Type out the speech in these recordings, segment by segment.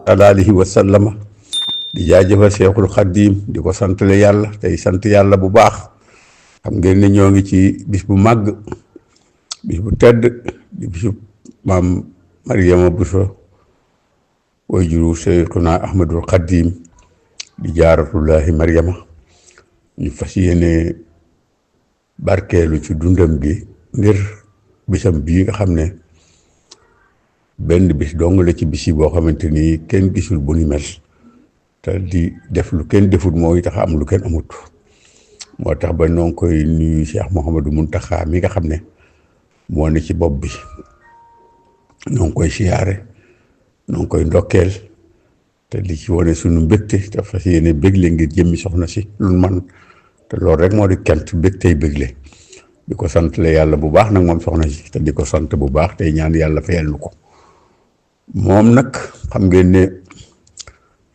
alihi wa sallama di jaajëfal Cheikhul Khadim di ko santale yàlla tey sant yàlla bu baax. xam ngeen ne ñoo ngi ci bis bu màgg bis bu tedd di bisu maam Mariama Bousso way juru Cheikhuna Ahmadul Khadim di jaaratullahi Mariama ñu fas yéene barkeelu ci dundam gi ngir bisam bii nga xam ne benn bis dong la ci bis yi boo xamante ni kenn gisul bu ni mel te di def lu kenn defut mooy tax am lu kenn amut moo tax ba noo ngi koy nuyu Cheikh Mouhamadou Mountakha mi nga xam ne moo ne ci bopp bi noo ngi koy siyaare noo ngi koy ndokkeel te di ci wane sunu mbégte te fas yéene bégle ngir jëmmi soxna si lu man te loolu rek moo di kent mbégtey bégle di ko sant la yàlla bu baax nag moom soxna si te di ko sant bu baax tey ñaan yàlla fayal nu ko moom nag xam ngeen ne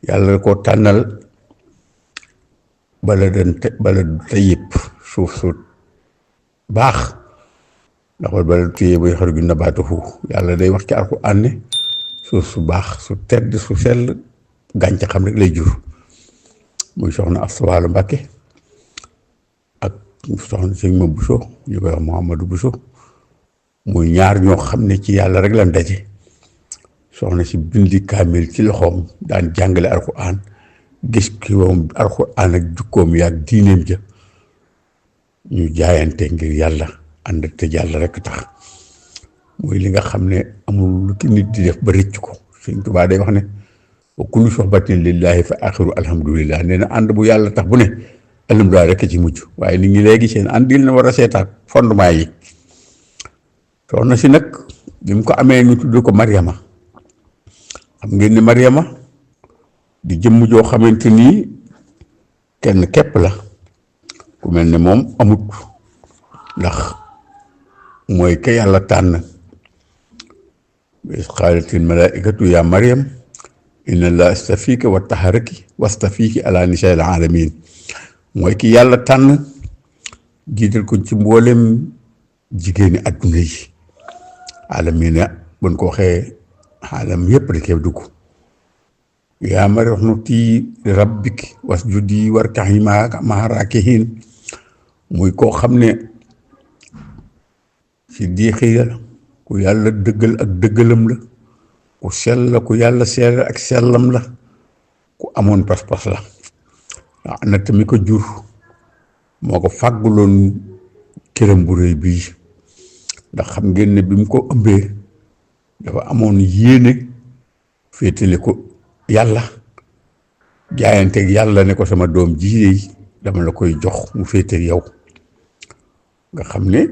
yàlla ko tànnal bala du tayib suuf su baax ndax bala du tayib bay xaru gi nabaatuhu yàlla day wax ci Alxuraan ne suuf su baax su tedd su sell gàncax xam rek lay jur muy soxna Asta Walo Mbàkke ak soxna sëñ ma Bousso ñu koy wax Mouhamadou Bousso muy ñaar ñoo xam ne ci yàlla rek lan daje soxna si bindi kaamil ci loxoom daan jàngale Alxuraan gis ki moom Alxuraan ak jukkoom yaag diineem ja ñu jaayante ngir yàlla ànd ak te yàlla rek tax mooy li nga xam ne amul lu ki nit di def ba rëcc ko Sëñ Tuubaa day wax ne wa kullu sohbatin lillahi fa axiru alhamdulillah nee na ànd bu yàlla tax bu ne alhamdulilah rek ci mujj waaye nit ñi léegi seen ànd dil na war a seetaat fondement yi soxna si nag bi mu ko amee ñu tudd ko Mariama xam ngeen ni Mariama di jëmm joo xamante ni kenn képp la ku mel ne moom amut ndax mooy ka yàlla tànn qaalatil malaaikatu yaa Mariam inna llaaha astafiiki wa taharaki wastafiiki ala nisaa'il aalamiin mooy ki yàlla tànn jiital ko ci mboolem jigéeni adduna yi aalamiina buñ ko waxee xaalam yépp da koy dugg yaa Mariam uqnutii li rabbiki wasjudii warka'i ma'a raaki'iin muy koo xam ne si diixi la ku yàlla dëggal ak dëggalam la ku sell la ku yàlla sell ak sellam la ku amoon pas-pas la waaw na tamit ko jur moo ko fàgguloon këram bu rëy bii ndax xam ngeen ne bi mu ko ëmbee dafa amoon yéene féetale ko yàlla jaayanteeg yàlla ne ko sama doom ji dama la koy jox mu féeteeg yow nga xam ne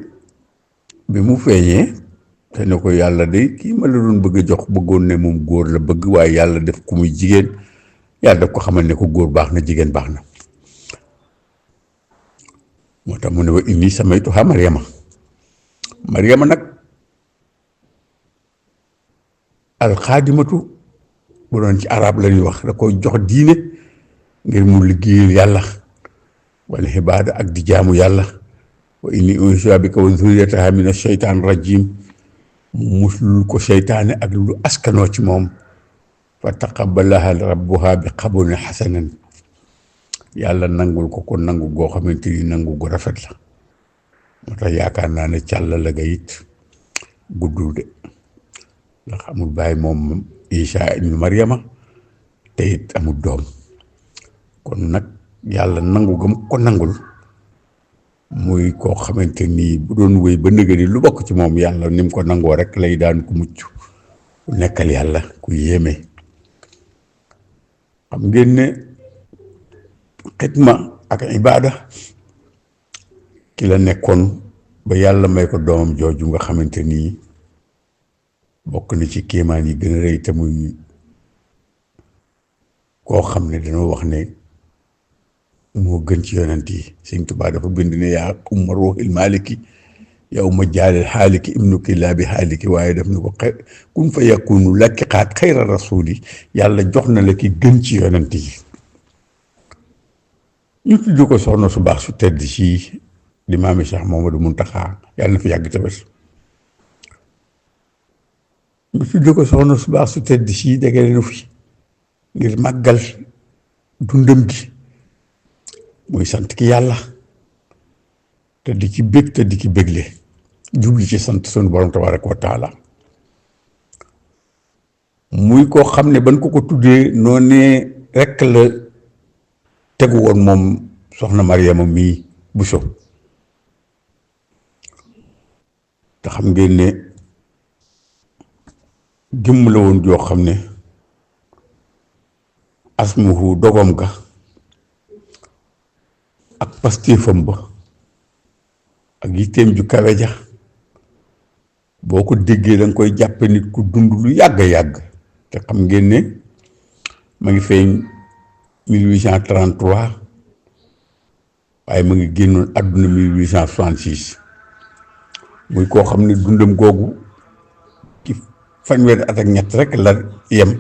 bi mu feeñee te ne ko yàlla de kii ma la doon bëgg a jox bëggoon ne moom góor la bëgg waaye yàlla def ku muy jigéen yàlla daf ko xamal ne ko góor baax na jigéen baax na moo tax mu ne wa inni samaytuha Mariama nag alxaadimatu bu doon ci arab la ñuy wax da koy jox diine ngir mu liggéeyal yàlla wala xibaada ak di jaamu yàlla wa inni u'iizuha bika wa zurriyataha mina shaytaani rajiim muslul ko seytaane ak lu askanoo ci moom fa taqabbalaha rabbuha bi qabulin hasanan yàlla nangul ko nangu goo xamante ni nangu gu rafet la moo tax yaakaar naa ne càll la ga it guddul de ndax amul bàyyi moom Isa ibnu Mariama te it amul doom kon nag yàlla nangu gam ko nangul muy koo xamante ni bu doon wéy ba nëgëni lu bokk ci moom yàlla ni mu ko nangoo rek lay daan ku mucc ku nekkal yàlla ku yéeme xam ngeen ne xidma ak ibaada ki la nekkoon ba yàlla may ko doomam jooju nga xamante ni bokk na ci kéemaan yi gën a rëy te muy koo xam ne dañoo wax ne moo gën ci yonent yi Sëñ Tuubaa dafa bind ne yaa umma ruuxil maaliki yow ma jaalil xaaliki ibnuki laa bi xaaliki waaye daf ni ko kun fa yakunu lakki xaat xayra rasuli yàlla jox na la ki gën ci yonent yi ñu tudd ko soxna su baax su tedd ci di maami Cheikh Mouhamadou Mountakha yàlla na fi yàgg te bés ñu tudd ko soxna su baax su tedd ci dégg nu fi ngir màggal dundam gi muy sant ki yàlla te di ci bég te di ci bégle jubli ci sant sunu borom tabaraka wa taala muy koo xam ne ban ko tuddee noonee rekk la tegu woon moom soxna Mariama mii Bousso te xam ngeen ne jëmm la woon joo xam ne asmuhu dogom ga ak pastéefam ba ak yitteem ju kawe ja boo ko déggee danga koy jàppe nit ku dund lu yàgg te xam ngeen ne ma ngi feeñ 1833 waaye ma ngi génnoon àdduna 1866 muy koo xam ne dundam googu ci fanweeri at ak ñett rek la yem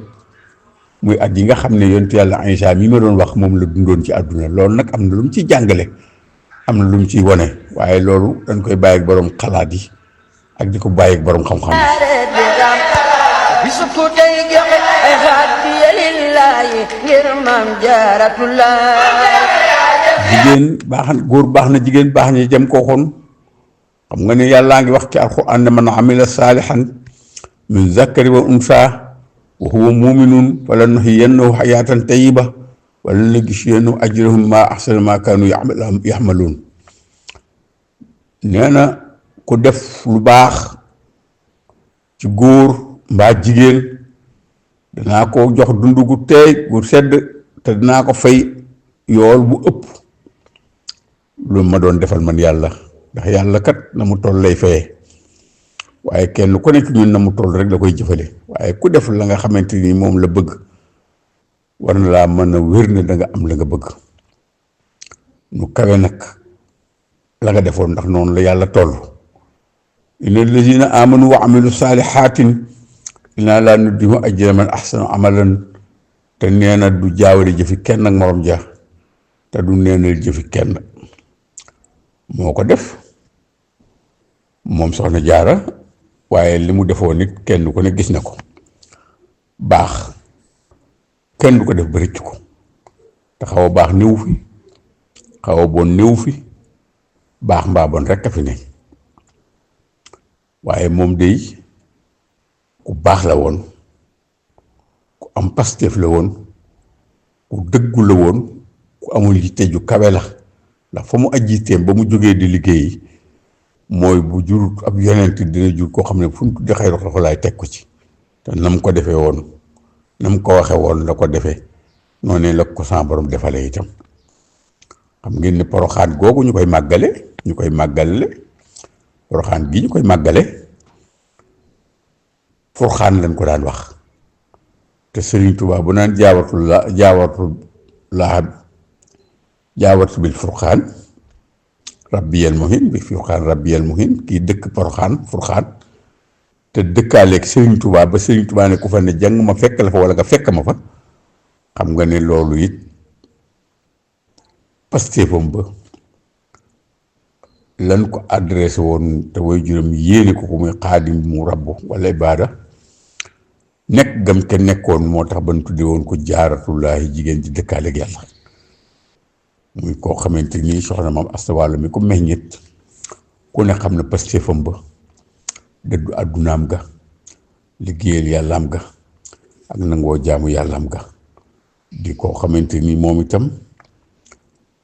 muy at yi nga xam ne yonent yàlla Iisaa mi ma doon wax moom la dundoon ci àdduna loolu nag am na lu mu ciy jàngale am na lu mu ciy wone waaye loolu dañ koy bàyyi ak boroom xalaat yi ak di ko bàyyi ak boroom xam-xam yi bisu tey joxe ay hadiya lillahi ngir maam Jaaratullah jigéen baax na góor baax na jigéen baax na jëm koo xoon xam nga ne yàllaa ngi wax ci alxuraan ne man amila saalihan min zakari wa unsa wa huwa muminun falanuhyiyannahu hayaatan tayyiba wa lanajziyannahum ajrahum ma ahsana ma kaanu yaxmaluun nee na ku def lu baax ci góor mbaa jigéen danaa ko jox dund gu teey gu sedd te dinaa ko fay yool bu ëpp lu ma doon defal man yàlla ndax yàlla kat na mu toll lay fayee waaye kenn ku nekk ñun na mu toll rek la koy jëfale waaye ku def la nga xamante ni moom la bëgg war na laa mën a wér ne da nga am la nga bëgg nu kawe nag la nga defoon ndax noonu la yàlla toll inna allazina amanu wa amilu saalihatin inna laa nudii'u ajra man ahsana amalan te nee na du jaawale jëfi kenn ak morom ja te du neenal jëfi kenn moo ko def moom soxna jaara waaye li mu defoo nit kenn ku ne gis na ko baax kenn du ko def ba rëcc ko te xaw a baax néew fi xaw a bon néew fi baax mbaa bon rekk a fi ne waaye moom day ku baax la woon ku am pastéef la woon ku dëggu la woon ku amul yitte ju kawe la ndax fa mu ajjiteem ba mu jógee di liggéeyi mooy bu jur ab yonent dina jur koo xam ne fu mu tudde xayru xalqulaay teg ko ci te na mu ko defee woon na mu ko waxee woon la ko defee noonu la ko sa borom defalee itam xam ngeen ne poroxaan googu ñu koy màggale poroxaan gi ñu koy màggale furxaan lañ ko daan wax te Sëriñ Tuubaa bu naan jaawatu bil furxaan rabbiyal muhin bi furxaan rabbiyal muhin kii dëkk poroxaan furxaan te dëkkaaleeg Sëriñ Tuubaa ba Sëriñ Tuubaa ne ku fa ne jàng ma fekk la fa wala nga fekk ma fa xam nga ne loolu it pastéefam ba lan ko adressé woon te way juróom yéene ko muy xaadim mu rabbu wala ibaada nekk gam ke nekkoon moo tax ban tudde woon ko jaaratullaahi jigéen ci dëkkaaleeg yàlla muy koo xamante ni soxna maam Asta Walo mi ko meññit ku ne xam ne pastéefam ba dëddu àddunaam ga liggéeyal yàllaam ga ak nangoo jaamu yàllaam ga di koo xamante ni moom itam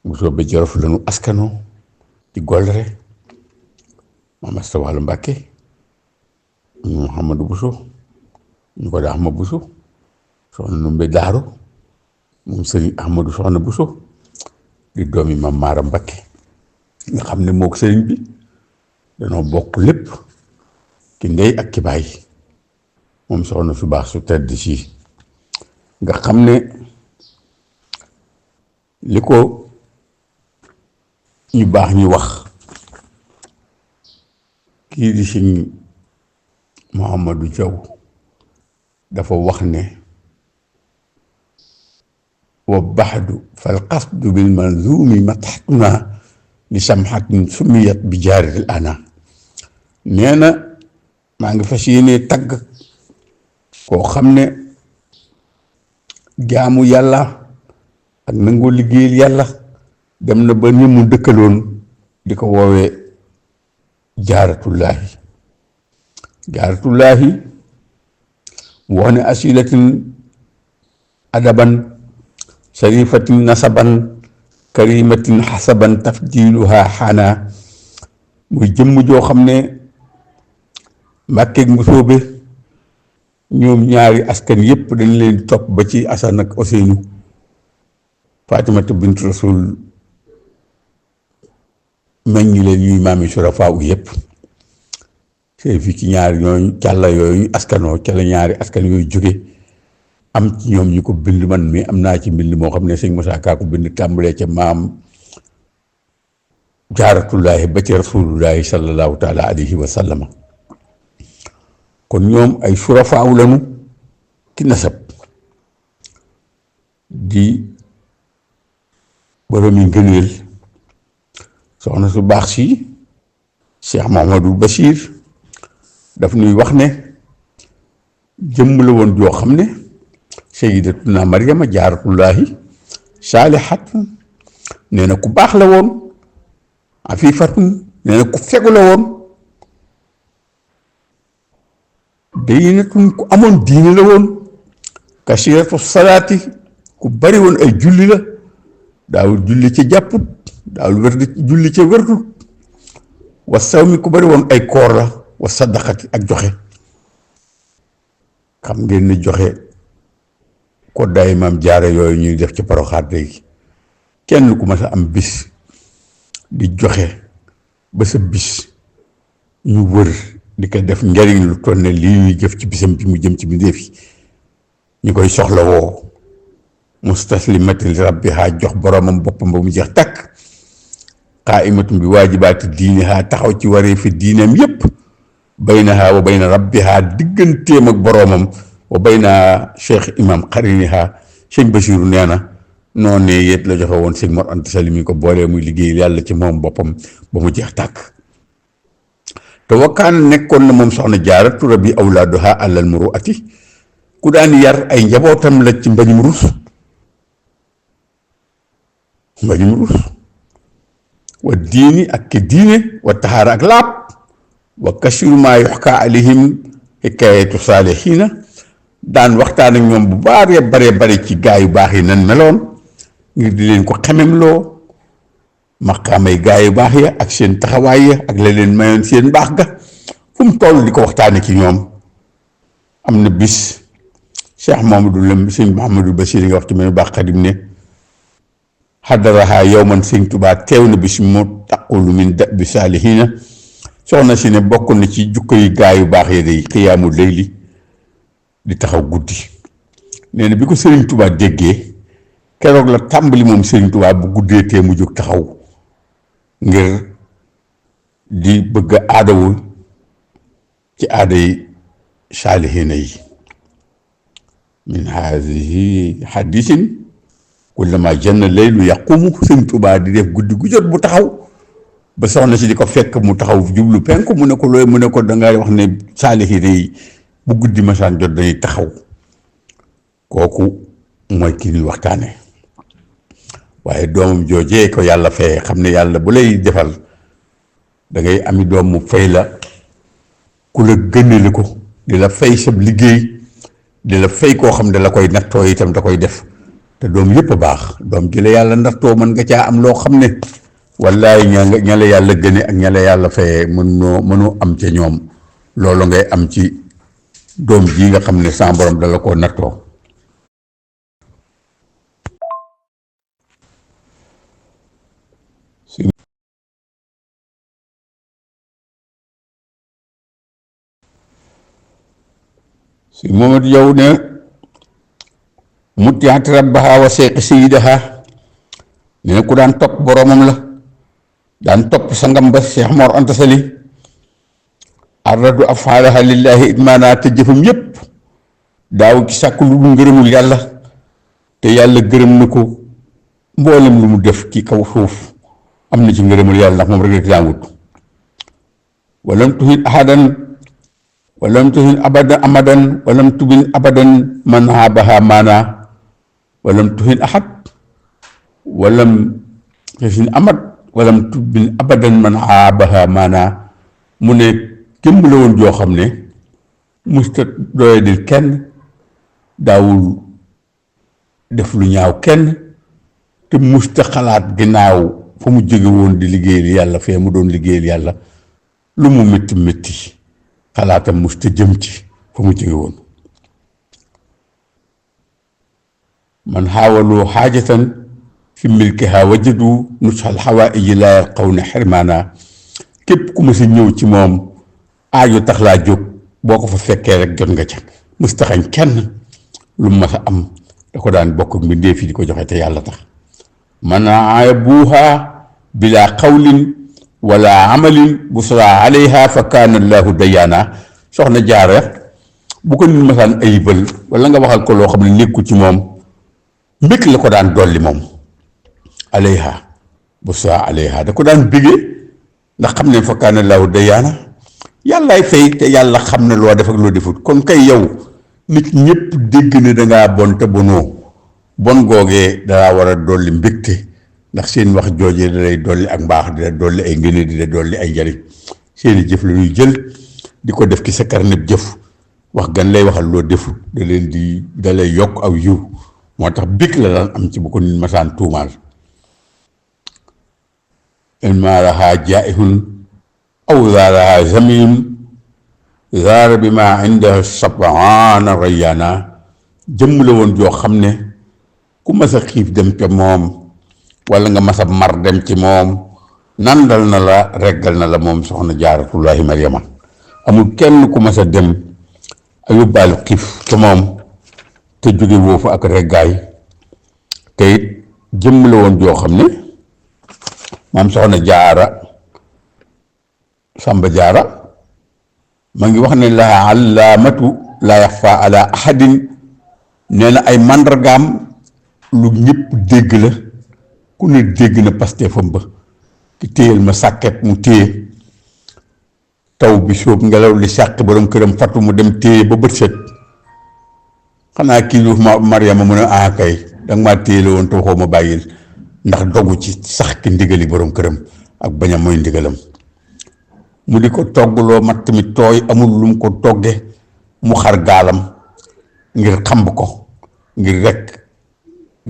Bousso ba Jolof lañu askano di Golre maam Asta Walo Mbàkke Mouhamadou Bousso ñu ko daa Ahmad Bousso soxna Numbe Daaru moom sëriñ Ahmadou soxna Bousso di doomi maam Maara Mbàkke nga xam ne mook sëriñ bi danoo bokk lépp ki ndey ak ki baay moom soxna su baax su tedd si nga xam ne li ko ñu baax ñu wax kii di sëñ Mouhamadou Diaw dafa wax ne wa baxdu fal qasdu bil manzumi mataxtuna li samxatin sumiyat bi jaaril ana nee na maa ngi fas yéenee tagg koo xam ne jaamu yàlla ak nangoo liggéeyal yàlla dem na ba ñu mu dëkkaloon di ko woowee jaaratullaahi mu wax ne asilatin adaban sharifatin nasaban karimatin xasaban tafdiluha xaana muy jëmm joo xam ne Mbàkke Mbusoobe ñoom ñaari askan yépp dañ leen di topp ba ci Asan ak Useynu Fatimata bint Rasul meññ leen ñuy maami surafaa u yépp te fii ci ñaari ñooñu càlla yooyu askanoo ca la ñaari askan yooyu jóge am ci ñoom ñu ko bind. man mi am naa ci mbind moo xam ne sëñ Musaa Ka ko bind tàmbalee ca maam jaaratullaahi ba ci rasulullaahi sallallahu taala alayhi wa sallama. kon ñoom ay surafaaw lañu ci nasab di borom yi ngëneel. soxna su baax si Cheikh Mouhamadul Bachir daf nuy wax ne jëmm la woon joo xam ne sayyidatuna Maryama jaaratullaahi saalihatun nee na ku baax la woon, afifatun nee na ku fegu la woon, dayinatun ku amoon diine la woon, kasiratu salaati ku bari woon ay julli la, daawul julli ca jàpput, daawul wérdi julli ca wérdut, wa sawmi ku bari woon ay koor la, wa sadaqati ak joxe. xam ngeen ni joxe ko daay maam jaara yooyu ñuy def ci Poroxaan léegi kenn ku mas a am bis di joxe ba sa bis ñu wër di ko def njariñ lu toll ne lii ñuy jëf ci bisam bi mu jëm ci bindeef yi ñu koy soxla woo mustaslimatin li rabbiha jox boromam boppam ba mu jeex takk qaaimatun bi waajibaati diiniha taxaw ci waree fi diineem yépp baynaha wa bayna rabbiha digganteem ak boroomam wa bayna cheikh imam xariniha sëñ Basiru nee na noonu ne yéet la joxe woon sëñ Mor Anta Sali mi ko boolee muy liggéey yàlla ci moom boppam ba mu jeex tàkk. te wakkaan nekkoon na moom soxna Jaaratu rabbi awlaaduha alal muruati ku daan yar ay njabootam la ci mbañum rus wa diini ak ki diine wa taxaara ak laab wa kasiru maa yuxkaa alayhim xikaayatu saalihiina daan waxtaan ak ñoom bu bare ci gaa yu baax yi nan meloon ngir di leen ko xememloo maqaamay gaa yu baax ya ak seen taxawaay ya ak la leen mayoon seen baax ga fu mu toll di ko waxtaane ci ñoom. am na bis Cheikh Mouhamadul Bachir nga wax ci mel baax xadim ne xadaraha yowman sëñ Tuubaa teew na bis mu taqulu min dabi saalihiina soxna si ne bokk na ci jukko yi gaa yu baax yi day xiyaamu layli di taxaw guddi. nee na bi ko Sëriñ Tuubaa déggee keroog la tàmbali moom Sëriñ Tuubaa bu guddee tee mu jóg taxaw ngir di bëgg a aadawu ci aada yi saalihiina yi. min haadihi hadisin kullama janna laylu yaqumu Sëriñ Tuubaa di def guddi gu jot bu taxaw ba soxna si di ko fekk mu taxaw jublu penku mu ne ko looy mu ne ko dangay wax ne saalihiina yi bu guddi masaan jot dañuy taxaw. kooku mooy ki ñuy waxtaane waaye doomam joojee ko yàlla fee xam ne yàlla bu lay defal da ngay ami doom mu fay la ku la gënale ko di la fay sab liggéey di la fay koo xam ne la koy nattoo itam da koy def te doom yëpp a baax. doom ji la yàlla nattoo mën nga caa am loo xam ne wallaay ña la yàlla gëne ak ña la yàlla fayee mënoo am ca ñoom loolu ngay am ci doom ji nga xam ne sa borom dala koo nattoo. si Momadou yow ne mutiyaat rabbaha wa seeqi sayidaha ne ku daan topp boromam la daan topp sangam ba Cheikh Mor Anta Sali arradu afaalaha lillahi idmaana te jëfam yépp daaw ci sàkk lu mu ngërëmul yàlla te yàlla gërëm na ko mboolem lu mu def ci kaw suuf am na ci ngërëmul yàlla ndax moom rek rek daan wut. walam tuhin ahadan walam tuhin abadan amadan walam tubin abadan man habaha maana walam tuhin ahad walam tuhin amat walam tubin abadan man aabaha maanaa mu ne kémb la woon joo xam ne musta doyadil kenn daawul def lu ñaaw kenn te musta xalaat ginnaaw fa mu jóge woon di liggéeyal yàlla fee mu doon liggéeyal yàlla lu mu métti métti xalaatam musta jëm ci fa mu jóge woon man xaawalu xaajatan fi milkiha wajadu nusxal xawaaiji laa yalqawna xirmaana képp ku ma si ñëw ci moom aajo tax laa jóg boo ko fa fekkee rek jot nga ca mustaxañ kenn lu mu mas a am da ko daan bokk mbindéef yi di ko joxe te yàlla tax man aabuha bila qawlin wala amalin busra alayha fa kaana allahu dayaana soxna Jaara bu ko nit masaan ayibal wala nga waxal ko loo xam ne nekku ci moom mbég la ko daan dolli moom alayha busra alayha da ko daan bégee ndax xam ne fa kaana allahu dayaana yàllaay fay te yàlla xam ne loo def ak loo defut kon kay yow nit ñëpp dégg ne dangaa bon te bonoo bon googee dangaa war a dolli mbégte ndax seen wax joojee da lay dolli ak mbaax di la dolli ay ngëneel di la dolli ay njariñ seeni jëf la ñuy jël di ko def ci sa karnet jëf wax gan lay waxal loo defut da lay yokk aw yiw moo tax bég la daan am ci bu ko nit masaan tuumaal ilmaaraha jaihun aw zaaraha zamim zaara bi ma inda sabaana rayaana jëmm la woon joo xam ne ku mas a xiif dem ca moom wala nga mas a mar dem ci moom nandal na la reggal na la moom soxna jaaratullahi Mariama amul kenn ku mas a dem a yóbbaalu xiif ca moom te jóge woo fa ak reggaay te it jëmm la woon joo xam ne maam soxna jaara Samba Jaara ma ngi wax ne la allaamatu la yaxfa ala ahadin nee na ay màndargaam lu ñëpp dégg la ku ne dégg na Pastefam ba ki téyel ma sàkket mu téye taw bi sóob ngelaw li sàq borom këram fatu mu dem téye ba bët set xanaa kii lu Mariama mu ne kay danga maa téye la woon te waxoo ma bàyyil ndax dogu ci sax ki ndigali borom këram ak bañ a mooy ndigalam mu di ko toggloo mat tamit tooy amul lu mu ko togge mu xar gaalam ngir xamb ko ngir rekk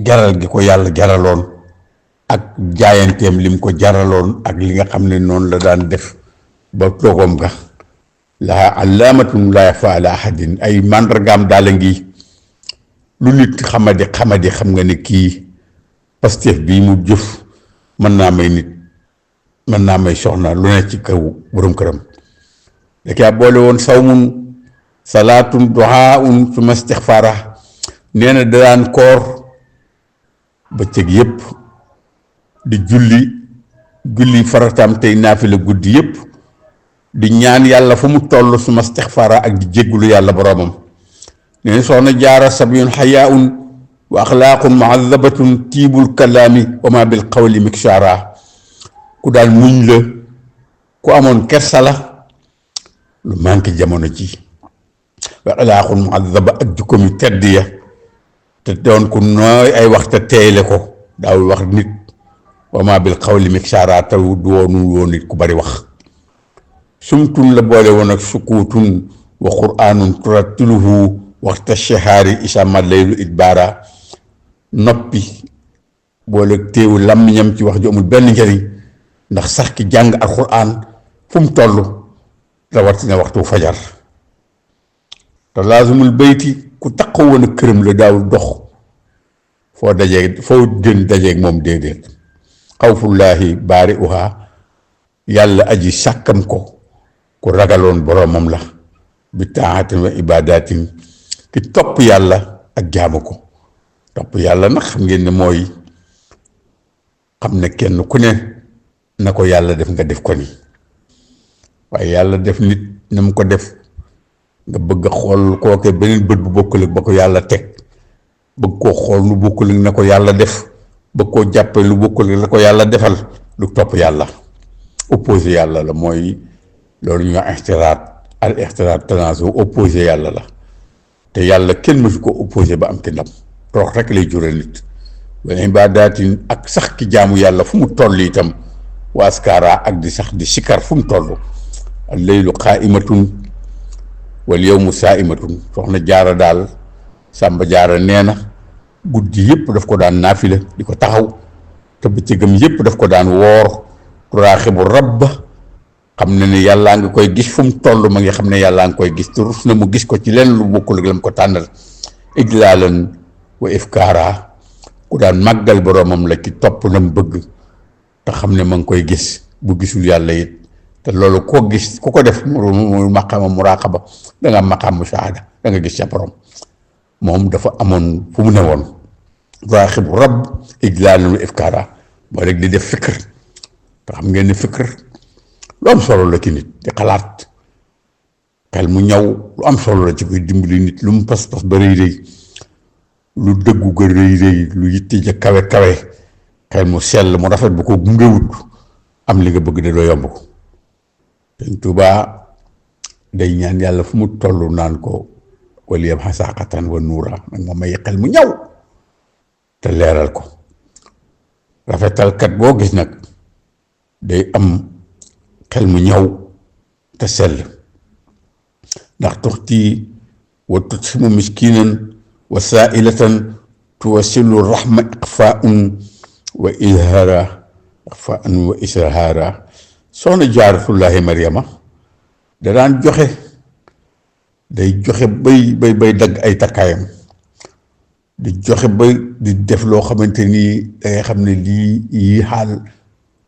jaral gi ko yàlla jaraloon ak jaayanteem lim ko jaraloon ak li nga xam ne noonu la daan def ba toogoom ga la allaamatun la yaxfa ala ahadin ay màndargaam daala ngi lu nit xamadi xam nga ne kii Pastef bii mu jëf mën naa may soxna lu ne ci kaw borom këram da caa boole woon sawmun salaatun duhaun suma istixfaara nee na daan koor bëccëg yépp di julli farataam tey naafila guddi yépp di ñaan yàlla fu mu toll suma istixfaara ak di jéggulu yàlla boroomam nee na soxna jaara sabiyun xayaaun wa axlaaqun muhadabatun tiibul kalaami wa ma bil qawli miksaara ku daal muñ la ku amoon kersa la lu manqué jamono ji wa axlaaqun muhadaba ak jukkoom yu tedd ya te doon ku nooy ay wax te teyle ko daawul wax nit wa ma bil qawli miksaara taw du woon nit ku bari wax sumtun la boole woon ak sukuutun wa quraanun turattiluhu waxta shahaari isama laylu idbaara noppi boole téewu làmmiñam ci wax ju amul benn njëriñ ndax sax ki jàng alxuraan fu mu toll rawatina waxtu fajar te laazumul bayti ku taqoo woon a këram la daawul dox foo gën dajeeg moom déedéet xawfullaahi baari uha yàlla aji sàkkam ko ku ragaloon boroomam la bi taatin wa ibadatin ki topp yàlla ak jaamu ko topp yàlla nag xam ngeen ne mooy xam ne kenn ku ne na ko yàlla def nga def ko ni waaye yàlla def nit na mu ko def nga bëgg a xool kooke beneen bët bu bokkul ak ba ko yàlla teg bëgg koo xool lu bokkul ak na ko yàlla def bëgg koo jàppe lu bokkul ak la ko yàlla defal lu topp yàlla opposé yàlla la mooy loolu ñu nga ixtiraat tanaasu opposé yàlla la te yàlla kenn mësu ko opposé ba am ci ndam torox rek lay jural nit wala ibadatin ak sax ki jaamu yàlla fu mu toll itam wa askara ak di sax di sikar fu mu toll al laylu qaimatun wal yawmu saimatun soxna jaara daal Samba Jaara nee na guddi yëpp daf ko daan naafila di ko taxaw te bëccëgam yëpp daf ko daan woor turaaxibu rabba xam ne ne yàllaa ngi koy gis fu mu toll ma ngi xam ne yàllaa ngi koy gis te rus na mu gis ko ci leen lu bokkul ak la mu ko tànnal ijlaalan wa ifkaara ku daan màggal boroomam la ci topp na mu bëgg te xam ne ma ngi koy gis bu gisul yàlla it te loolu koo gis ku ko def mu maqaama muraqaba da nga maqaam mushahada da nga gis ca borom moom dafa amoon fu mu ne woon turaaxibu rabb ijlaalan wa ifkaara moo rek di def fikr te xam ngeen ne fikr lu am solo la ci nit di xalaat xel mu ñaw lu am solo la ci koy dimbali nit lu mu pas-pas ba rëy rëy lu dëggu ga rëy rëy lu yitti ja kawe kawe xel mu sell mu rafet bu ko gungewut am li nga bëgg de doo yomb ko Sëñ Tuubaa day ñaan yàlla fu mu toll naan ko waliyam xasaqatan wa nuura nag moom may xel mu ñaw te leeral ko rafetalkat boo gis nag day am xel mu ñaw te sell ndax tuxti wa tutximu miskinan wa saailatan tuwasilu rahma iqfaun wa izhaara soxna jaaratullahi Mariama da daan joxe day joxe bay dagg ay takkaayam di joxe bay di def loo xamante ni dangay xam ne lii yi xaal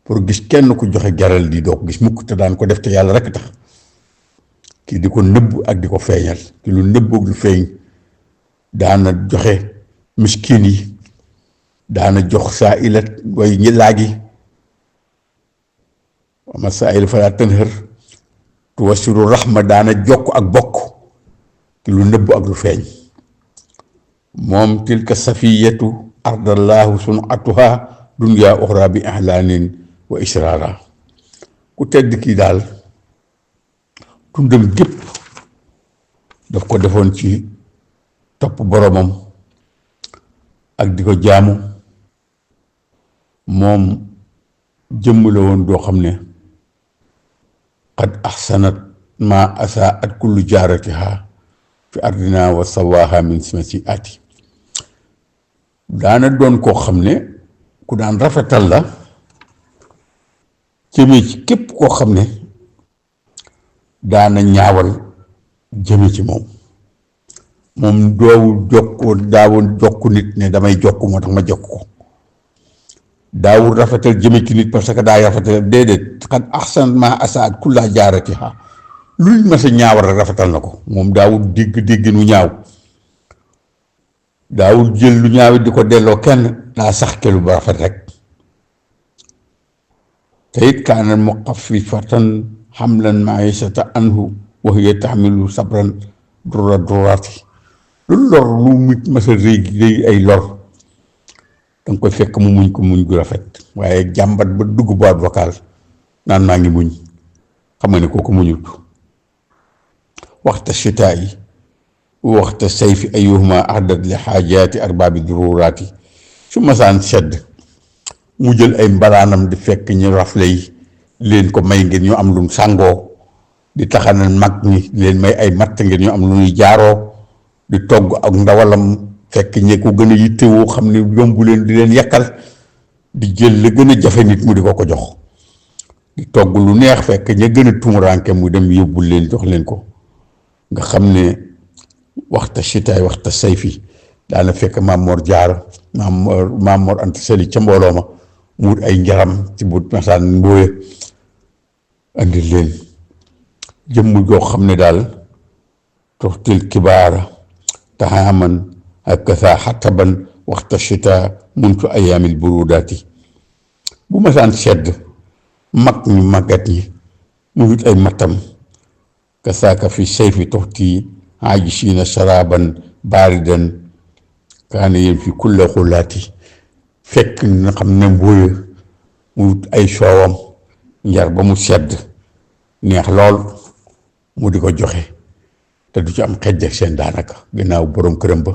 pour gis kenn ku joxe jaral di doo ko gis mukk te daan ko def te yàlla rek tax kii di ko nëbb ak di ko feeñal ki lu nëbb ak lu feeñ daana joxe miskin yi daana jox saa ilat way ñi laagi wama saa il falaa tanhar tuwasiru rahma daana jokk ak bokk ki lu nëbb ak lu feeñ moom tilka safiyatu ardallahu sunatuha dunya uxra bi ihlaanin wa israara ku tedd kii daal tundam gépp daf ko defoon ci topp boromam ak di ko jaamu moom jëmm la woon doo xam ne qad ahsanat ma asaat kullu jaaratiha fi ardina wa sawaha min simati ati daana doon koo xam ne ku daan rafetal la jëme ci képp koo xam ne daana ñaawal jëme ci moom daawul jokk nit ne damay jokk moo tax ma jokk ko daawul rafetal jëme ci nit parce que daa rafetal déedéet xat ahsan ma asaat kulla jaaratiha luñ ma sa ñaawal rek rafetal na ko moom daawul dégg nu ñaaw daawul jël lu ñaawit di ko delloo kenn daa sax ke lu ba rafet rek te it kaana muqaffifatan hamlan maishata anhu wa hiya tahmilu sabran durraati lu lor lu mit masa rëy ay lor danga koy fekk mu muñ ko muñ gu rafet waaye jàmbat ba dugg boîte vocale naan maa ngi muñ xam nga ne kooku muñut waxta chitaa yi waxta sayfi ayuhuma ahdat li xaajaati arbaabi dururaati su masaan sedd mu jël ay mbalaanam di fekk ñu rafle yi leen ko may ngeen ñu am lu sàngoo di taxanal mag ñi leen may ay matt ngeen ñu am lu ñuy jaaroo di togg ak ndawalam fekk ñi ko gën a yittewoo xam ne yombu leen di leen yàkkal di jël la gën a jafe nit mu di ko jox di togg lu neex fekk ña gën a tumuranke mu dem yóbbul leen jox leen ko nga xam ne waxta chitaay waxta sayfi daana fekk Maam Mor Jaara Maam Mor Anta Sali ca mbooloo ma mu wut ay njaram ci bu masaan mbooya andi leen jëmm joo xam ne daal toxtil kibaara taxaaman ak kasa xataban waxta chita muntu ayaamil burudaati bu masaan sedd mag ñu màggat ñi mu wut ay mattam kasaaka fi sayfi toxti aajisiina sharaban baaridan kaana yéen fi kulla xulaati fekk na xam ne mbóoya mu wut ay soowam njar ba mu sedd neex lool mu di ko joxe te du ci am xejj ak seen daanaka gannaaw borom këram ba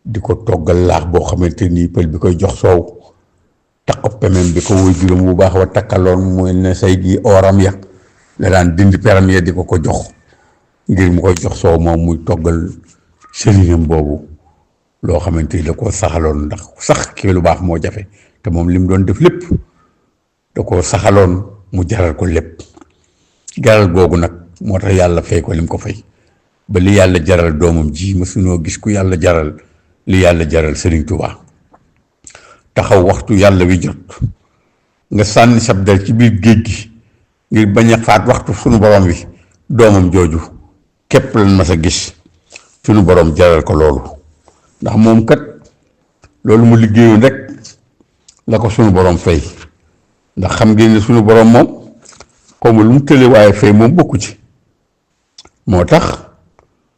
di ko toggal laax boo xamante ni pël bi koy jox soow takk pemem bi ko woy juróom bu baax wa takkaloon mooy ne say gi ooram ya la daan dindi peram ya di ko jox ngir mu koy jox soow moom muy toggal sëriñam boobu loo xamante ni da koo saxaloon ndax sax ki lu baax moo jafe te moom li mu doon def lépp da koo saxaloon mu jaral ko lépp jaral googu nag moo tax yàlla fay ko li mu ko fay ba li yàlla jaral doomam ji mësunoo gis ku yàlla jaral li yàlla jaral Sëriñ Tuubaa taxaw waxtu yàlla wi jot nga sànni sab dal ci biir géej gi ngir bañ a faat waxtu sunu borom wi doomam jooju képp lan mas a gis sunu borom jaral ko loolu ndax moom kat loolu mu liggéeyoon rek la ko sunu borom fay ndax xam ngeen ne sunu borom moom xawma lu mu tële waaye fay moom bokku ci moo tax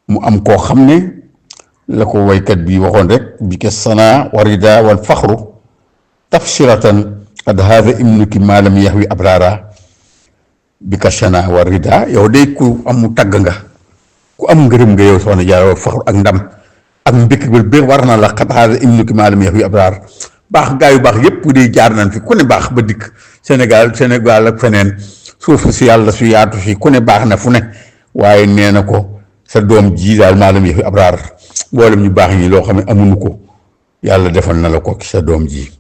mu am koo xam ne la ko waykat bi waxoon rek bi ke sana warida wal faxru tafsiratan qad haada ibnuki maalam yaxwi abrara bi ka sana warida yow day ku amu tagg nga ku am ngërëm nga yow soxna Jaara faxru ak ndam ak mbékk bi war na la qad haada ibnuki maalam yaxwi abrar baax gaa yu baax yépp day jaar nañ fi ku ne baax ba dikk Sénégal ak feneen suuf si yàlla su yaatu fi ku ne baax na fu ne waaye nee na ko sa doom ji daal maalam yaxwi abraar mboolem ñu baax ñi loo xam ne amuñu ko yàlla defal na la ko ci sa doom ji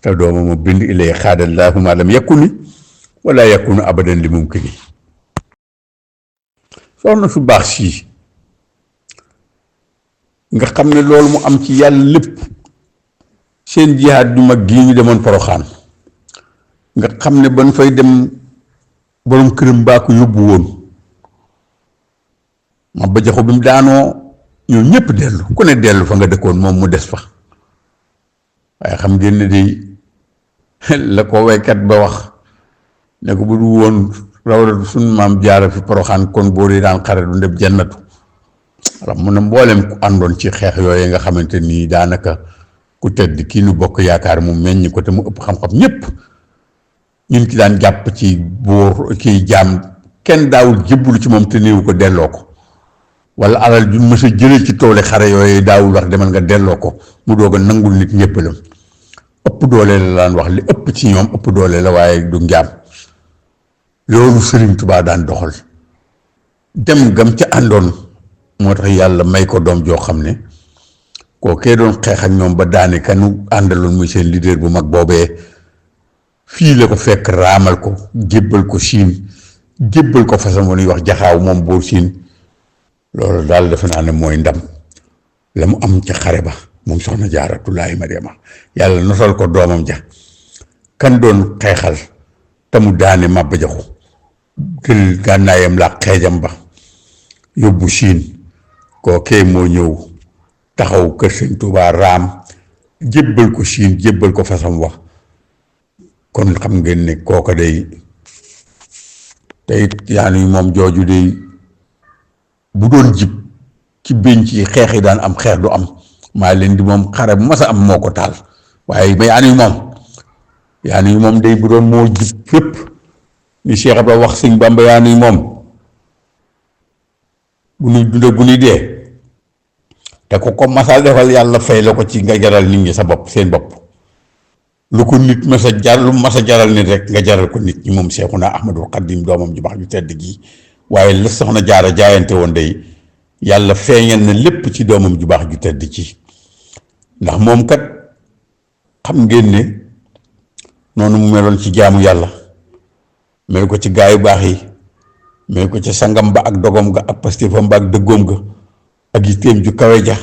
te dooma mu bind ilay xaadallaahu maalam yakuni wala yakunu abadan li mumkini soxna su baax sii nga xam ne loolu mu am ci yàlla lépp seen jihaad du mag gii ñu demoon Poroxaan nga xam ne ban fay dem borom këram baa ko yóbbu woon ma ba jaxu bi mu daanoo ñoo ñëpp dellu ku ne dellu fa nga dëkkoon moom mu des fa waaye xam ngeen ne day la ko waykat ba wax ne ko bu du woon rawdatu suñu maam jaara fi Poroxaan kon boo dee daan xare du ndeb jannatu alors mun na mboolem ku àndoon ci xeex yooyu nga xamante nii daanaka ku tedd kii nu bokk yaakaar mu meññ ko te mu ëpp xam-xam ñëpp ñun ki daan jàpp ci buur kiy jaam kenn daawul jébbalu ci moom te néewu ko delloo ko wala alal ju mës a jëlee ci toole xare yooyu daawul wax demal nga delloo ko mu doog a nangul nit ñëppalam ëpp doole la daan wax li ëpp ci ñoom ëpp doole la waaye du njaam loolu Sëriñ Tuubaa daan doxal dem gam ca àndoon moo tax yàlla may ko doom joo xam ne kookee doon xeex ak ñoom ba daane kanu àndaloon muy seen leader bu mag boobee fii la ko fekk raamal ko jébbal ko siin jébbal ko façon bu ñuy wax jaxaaw moom buur siin loolu daal defe naa ne mooy ndam la mu am ca xare ba moom soxna Jaaratullaahi Mariama yàlla nosal ko doomam ja kan doon xeexal te mu daane Maba Jaxu jël gànnaayam la xeejam ba yóbbu siin kookee moo ñëw taxaw kër Sëñ Tuubaa raam jébbal ko siin jébbal ko façon wax kon xam ngeen ne kooka day tey yaani moom jooju day bu doon jib ci bénc yi xeex yi daan am xeex du am maa leen di moom xare bu mas a am moo ko taal waaye ba yaani moom day bu doon moo jib fépp ni Cheikh Ibra wax Sëñ Bamba yaani moom bu nuy dund bu nuy dee te ko masal defal yàlla fay la ko ci nga jaral nit ñi sa bopp seen bopp lu ko nit mas a jaral nit rek nga jaral ko nit ñi moom Seexuna Ahmadul Xadim doomam ju baax ju tedd gi waaye la soxna Jaara jaayante woon day yàlla feeñal na lépp ci doomam ju baax ju tedd ci ndax moom kat xam ngeen ne noonu mu meloon ci jaamu yàlla mel ko ci gaa yu baax yi mel ko ci sangam ba ak dogom ga ak pastéefam ba ak dëggoom ga ak yitteem ju kawe ja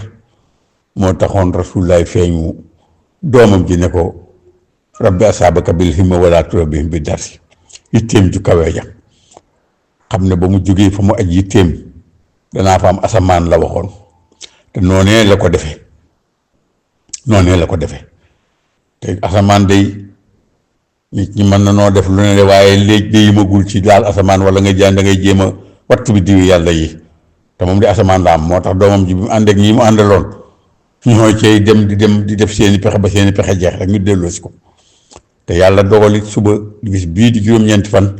moo taxoon Rasulullaay feeñu doomam ji ne ko rabbi asaabaka bil himma wala turabbihim bi darsi yitteem ju kawe ja xam ne ba mu jógee fa mu aj yitteem danaa fa am asamaan la waxoon te noonee la ko defee te asamaan day nit ñi mën na noo def lu ne de waaye léegi day yimagul ci laal asamaan wala nga jaan da ngay jéem a wattu bi diwi yàlla yi te moom di asamaan la am moo tax doomam ji bi mu ànd ak ñi mu àndaloon ñooy cay dem di def seeni pexe ba seeni pexe jeex rek ñu delloo si ko te yàlla dogalit suba bis bii di juróom-ñeenti fan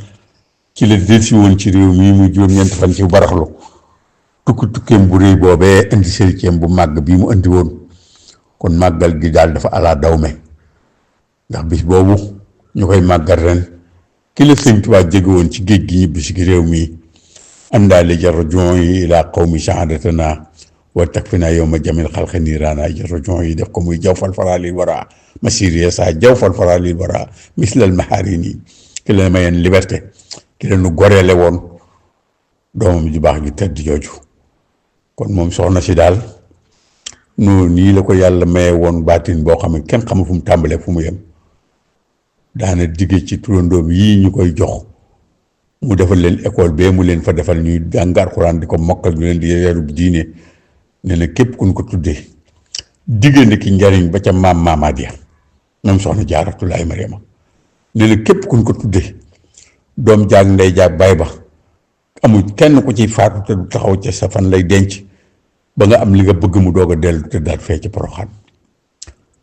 ci la delsi woon ci réew mii muy juróom-ñeenti fan ci baraxlu tukkeem bu réy boobee indi sëriceem bu màgg bii mu indi woon kon màggal gi daal dafa ala dawme ndax bis boobu ñu koy màggal ren ki la Sëñ Tuubaa jóge woon ci géej gi ñibbi si réew mi àndaale jarrajon yi ilaa qawmi shahadatana wa takfina yow ma jamil xalqi niiraana jarrajon yi def ko muy jaw fal faraalil wara masiriya sa jaw fal faraalil wara mislal maharini ki la mayeen liberté ki la nu goreele woon doomam ju baax ju tedd jooju kon moom soxna si daal noonu nii la ko yàlla maye woon baatin boo xam ne kenn xamul fu mu tàmbalee fu mu yem daana digge ci turandoom yii ñu koy jox mu defal leen école bee mu leen fa defal ñuy jàng Alxuraan di ko mokkal ñu leen di yarub diine ne na képp kun ko tuddee diggante ki njariñ ba ca maamaat ya moom soxna Jaaratulaay Mariama ne na képp kun ko tuddee doom jaag ndey jaag baay ba amul kenn ku ciy faatu te du taxaw ca sa fan lay denc ba nga am li nga bëgg mu doog a dellu te daal fee ci Poroxaan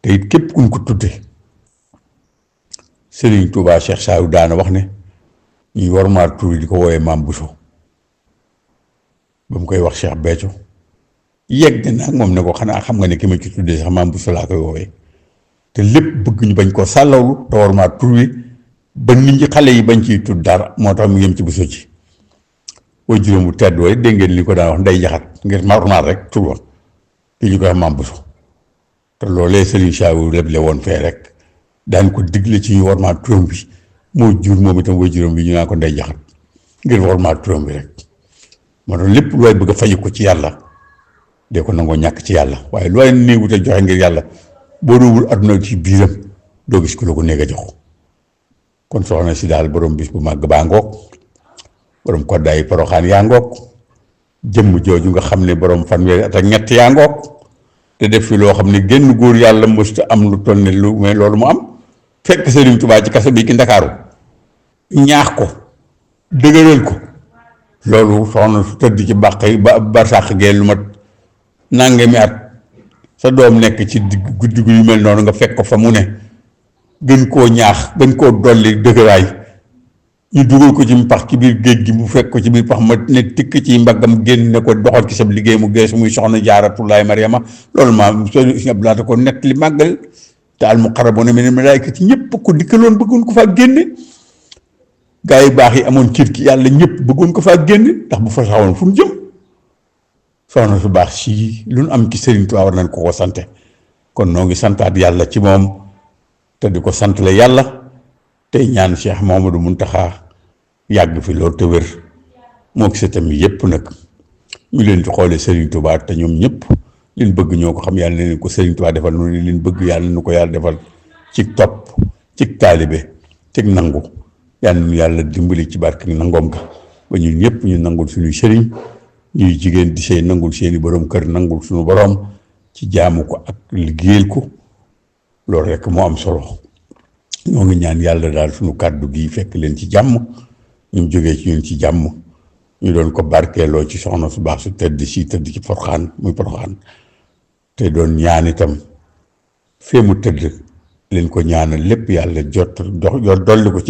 te it képp kun ko tuddee Sëriñ Tuubaa Cheikh Saayu daana wax ne ñuy war maa tur di ko wooyee maam Bousso ba mu koy wax Cheikh Béthio yegg na moom ne ko xanaa xam nga ne ki ma ci tuddee sax maam Bousso laa koy woowee te lépp bëgg ñu bañ koo sàllawlu te war maa tur ba nit ñi xale yi bañ ciy tudd dara moo tax mu yem ci Bousso ci way juróom bu tedd wooy dégg ngeen li ko daan wax nday jaxat ngir marmaat rek tur woon ki ñu koy wax maam Bousso te loolee Sëriñ Saayu leble woon fee rek daan ko digle ci ñu war maa turam bi moo jur moom itam way juróom bi ñu naan ko nday jaxat ngir war maa turam bi rek moo tax lépp lu waay bëgg a fayu ko ci yàlla de ko nangoo ñàkk ci yàlla waaye lu waay néegu te joxe ngir yàlla boo doowul adduna ci biiram doo gis ku la ko néeg a jox kon soxna si daal borom bis bu màgg baa ngoog borom koddaay Poroxaan yaa ngoog jëmm jooju nga xam ne borom fanweeri at ak ñett yaa ngoog te def fi loo xam ne génn góor yàlla mësta am lu toll ne lu mais loolu mu am fekk Sëriñ Tuubaa ci kaso bi ki Ndakaaru ñaax ko dëgëral ko loolu soxna su tëdd ci bàq yi ba barsàq gee lu mat nangami at sa doom nekk ci guddi gu yu mel noonu nga fekk ko fa mu ne gën koo ñaax gën koo dolli dëgëraay ñu dugal ko ci pax ci biir géej gi mu fekk ko ci biir pax ma ne tikk ci mbaggam génn ne ko doxal ci sa liggéey mu geesu muy soxna Jaaratulaay Mariama loolu maam Sëriñ Abdu Lahat ko nekk li màggal te al muqarrabuuna mina malaa'ikati ñëpp ko dikkaloon bëggoon ko faa génne gaa yi baax yi amoon ciir ki yàlla ñëpp bëggoon ko faa génne ndax bu fa saxoon fu mu jëm soxna su baax si lu nu am ci Sëriñ Tuubaa war nañ ko sante kon noo ngi santaat yàlla ci moom te di ko sant la yàlla tey ñaan Cheikh Mouhamadou Mountakha yàgg fi loolu te wér moo gisee tamit yëpp nag ñu leen di xoolee Sëriñ Tuubaa te ñoom ñëpp liñ bëgg ñoo ko xam yàlla na leen ko Sëriñ Tuubaa defal noonu liñ bëgg yàlla na ko yàlla defal ci topp ci taalibe ci nangu yàlla nu yàlla dimbali ci barke nangoom ga ba ñun ñëpp ñu nangul suñuy sëriñ ñuy jigéen di sey nangul seeni borom kër nangul suñu borom ci jaamu ko ak liggéeyal ko loolu rek moo am solo ñoo ngi ñaan yàlla daal suñu kàddu gi fekk leen ci jàmm ñu jógee ci ñun ci jàmm ñu doon ko barkeeloo ci soxna su baax su tëdd si tëdd ci Poroxaan muy Poroxaan te doon ñaan itam fee mu tëdd leen ko ñaanal lépp yàlla dolli ko ci